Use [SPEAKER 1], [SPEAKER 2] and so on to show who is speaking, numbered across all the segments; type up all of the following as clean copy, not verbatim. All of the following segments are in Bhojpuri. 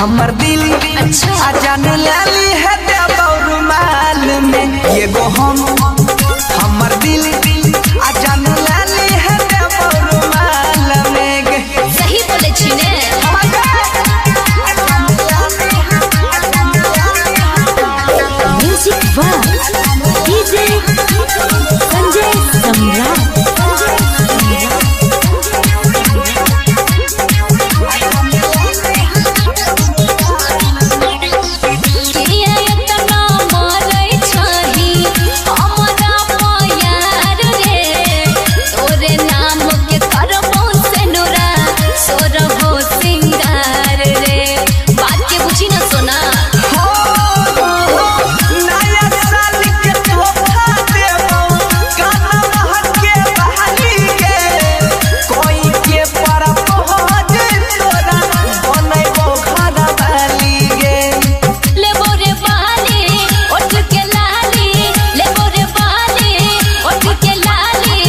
[SPEAKER 1] हमर दिल।
[SPEAKER 2] अच्छा।
[SPEAKER 1] आ जान लाली है रुमाल में एगो हम हमर दिल आ जान लाली है रुमाल में गे।
[SPEAKER 2] सही बोले छी ने।
[SPEAKER 3] Music by DJ Sanjay Samrat.
[SPEAKER 2] किया एतना मारै छही हमरा प्यार रे, तोरे नाम के करबो सेनुरा सोरहो सिंगार रे। बात के बुझी ना सोना।
[SPEAKER 1] हो, नया साल के तोहफा देबो, काना महक के बहाली गे। कोई के पर पहुँच तोरा, बनैबो घर वाली गे।
[SPEAKER 2] लेबो रे बाली ओठ के लाली, लेबो रे बाली ओठ के लाली,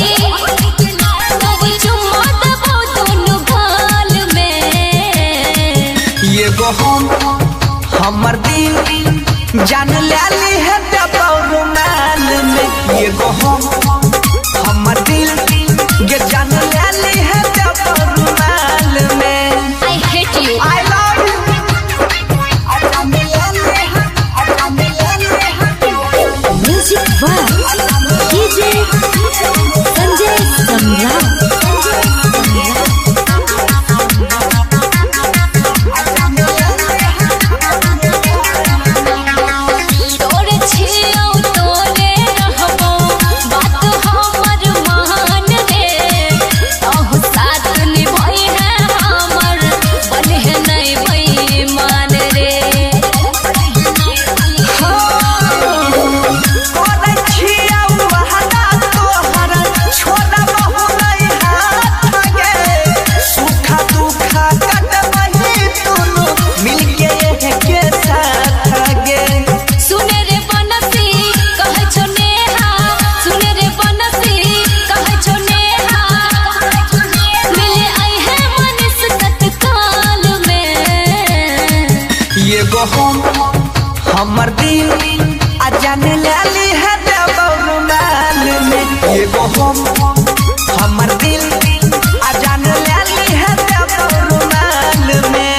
[SPEAKER 2] तब चुम्मा देबो दुनु गाल में।
[SPEAKER 1] एगो हम हमर दिल जान लाली है रुमाल में एगो हम हमर दिल गे जान लाली है रुमाल में।
[SPEAKER 2] I hate you.
[SPEAKER 1] I love you.
[SPEAKER 3] Music by DJ Sanjay Samrat.
[SPEAKER 2] तोरे छियौ तोरे रहबो बात हमर मान रे, तहु साथ निभई है हमर बन्हे नै बेईमान रे।
[SPEAKER 1] करै छियौ वादा तोहर, छोड़बहु नै हाथ गे। सुख दुख कटबही दुनू मिलके एके साथ गे।
[SPEAKER 2] सुने रे बनसी कहै छौ नेहा, सुने रे बनसी कहै छौ नेहा, मिले आई है मनीष तत्काल में।
[SPEAKER 1] एगो हम हमर दिल आ जान लाली है रुमाल में एगो हम हमर दिल आ जान लाली है रुमाल में।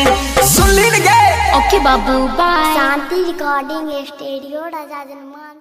[SPEAKER 1] सुन ली गे।
[SPEAKER 2] ओके बाबू, बाय।
[SPEAKER 4] शांति रिकॉर्डिंग स्टूडियो, राजा जनमान।